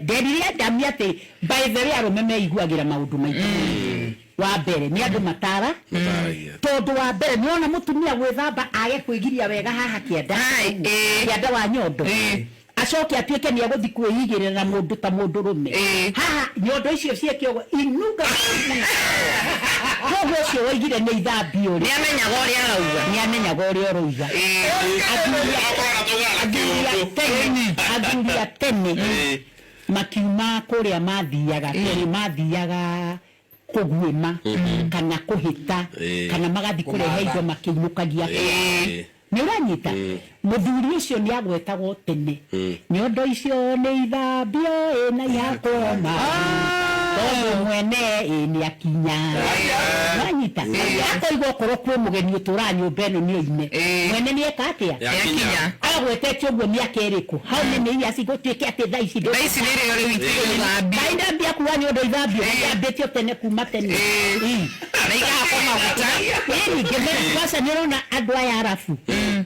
Nderire Adamu atĩ, by the way, arũme meiguagĩra maũndũ maingĩ mũno. Wa mbere nĩ andũ matara Mataragia. Tondũ wa mbere nĩ ona mũtumia gwĩthamba age kwĩgiria wega haha kĩanda, Ai, ĩĩ. kĩanda wa nyondo, acoke atuĩke nĩ egũthiĩ kwĩigĩrĩra na mũndũ ta mũndũrũme, haha nyondo icio cieke ũguo inungaga mũno. Koguo ũcio woigire nĩ ithambio rĩ, Nĩ amenyaga ũrĩa arauga. Nĩ amenyaga ũrĩa ũroiga. Athuri athuri a tene makiuma kũrĩa mathiaga tene, mathiaga kũguĩma kana kũhĩta kana magathiĩ kũrehe indo makĩinũkagia kwao. Nĩ ũranyita? Mũthuri ũcio nĩ agwetagwo tene, nyondo icio nĩ ithambio ĩ na ihakwo mahu tondũ mwene ĩ nĩ akinya. Ũranyita? Akoiga okorwo kwĩ mũgeni ũtũraga nyũmba ĩno nĩ oime. Mwene nĩ eka atĩa? Nĩakinya. Agwetete ũguo mĩaka ĩrĩkũ? How many years gũtuĩke atĩ thaa ici Thaa ici nĩrĩo rĩu itigũthambio. Kaĩ ndambia kuga nyondo ithambio na ciambĩtio tene, kuma tene. Ii. Na ikahakwo maguta. Ĩni ngĩmera kwanza nĩ ũrona andũ aya arabu,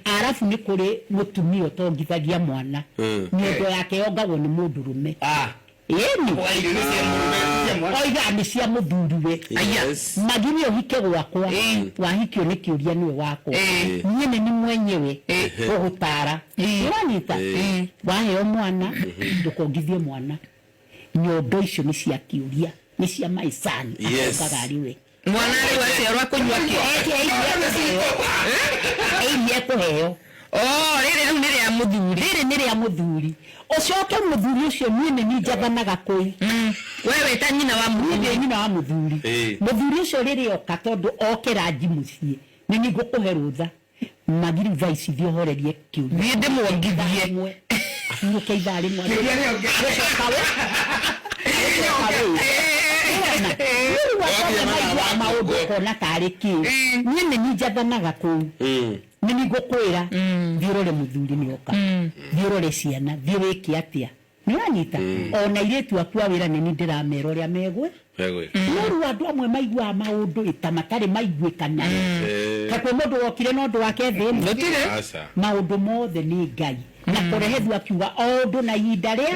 arabu nĩ kũrĩ mũtumia ũtongithagia mwana, nyondo yake yongagwo nĩ mũndũrũme. Ĩni. Oiga irio nĩ cia mũrũme, ti cia mwana. Oigaga nĩ cia mũthuriwe. Magiri ũhike gwakwa, wahikio nĩ kĩũria nĩwe wakwa. Niĩ nĩ ni mwenyewe gũgũtara. Ũranyita? Waheo mwana ndũkongithie mwana, nyondo icio nĩ cia kĩũria, nĩ cia my son. Akongaga arĩ we. Mwana rĩu aciarwo akũnyua kĩ? Ĩiria ekũheo. Oh, rĩrĩ rĩu nĩ rĩa mũthuri. Rĩrĩ nĩ rĩa mũthuri. Ũcoke mũthuri ũcio, niĩ nĩ niĩ njathanaga kũu. We wĩ ta nyina wa Niĩ mũthuri. Ndĩ nyina wa mũthuri. Mũthuri ũcio rĩrĩa oka, tondũ oke ranji mũciĩ, nĩ niĩ ngũkũhe rũtha, magiri thaa ici thiĩ ũhorerie kĩũria. Thiĩ ndĩmuongithie. Ithaa rĩmwe. Ahurũke ithaa rĩmwe. Kĩũria nĩonge. Agũcoka we, agũcoka we. Nĩwona? Rĩu andũ amwe maiguaga maũndũ ũkona tarĩ kĩ. Niĩ nĩ niĩ njathanaga kũu. Nĩ niĩ ngũkwĩra thiĩ ũrore mũthuri nĩoka, thiĩ ũrore ciana, thiĩ wĩke atĩa. Nĩ ũranyita? Ona airĩtu aku a wĩra nĩ niĩ ndĩramera ũrĩa megwĩ. Megwĩka. No rĩu andũ amwe maiguaga maũndũ ĩ ta matarĩ maiguĩkana. Ta kwĩ mũndũ wokire na ũndũ wake thĩ ĩno? Gũtirĩ. Aca. Maũndũ mothe nĩ Ngai. Na kũrehe thu akiuga o ũndũ na ihinda rĩa.